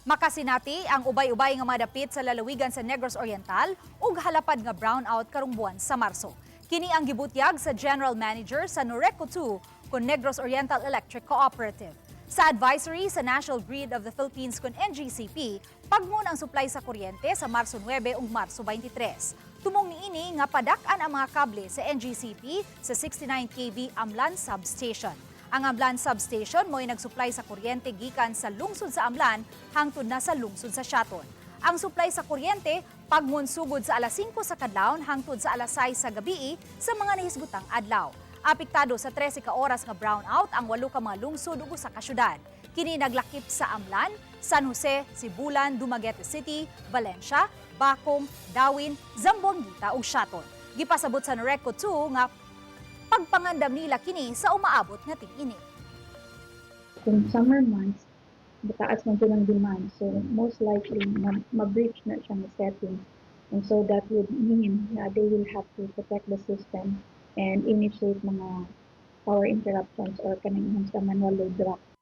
Makasinati ang ubay-ubay nga madapit sa lalawigan sa Negros Oriental ug halapad nga brownout karong buwan sa Marso. Kini ang gibutyag sa General Manager sa Noreco 2 kun Negros Oriental Electric Cooperative. Sa advisory sa National Grid of the Philippines kun NGCP, pagmun ang supply sa kuryente sa Marso 9 ug Marso 23. Tumong niini nga padak-an ang mga kable sa NGCP sa 69 kV Amlan Substation. Ang Amlan Substation mo'y nagsupply sa kuryente gikan sa lungsod sa Amlan hangtod na sa lungsod sa Siaton. Ang supply sa kuryente pagmun sugod sa alas 5 sa kadlawon hangtod sa alas 6 sa gabii sa mga nahisgutang adlaw. Apektado sa 13 ka oras nga brownout ang 8 ka mga lungsod ug usa ka syudad. Kini naglakip sa Amlan, San Jose, Sibulan, Dumaguete City, Valencia, Bacong, Dauin, Zamboanguita ug Siaton. Gipasabot sa Noreco 2 nga pagpangandam nila kini sa umaabot nga ting-init. Kung summer months, mataas man pud ang demand. So, most likely, ma-breach na siya nga setting. And so, that would mean na they will have to protect the system and initiate mga power interruptions or kanang sa manual load drop.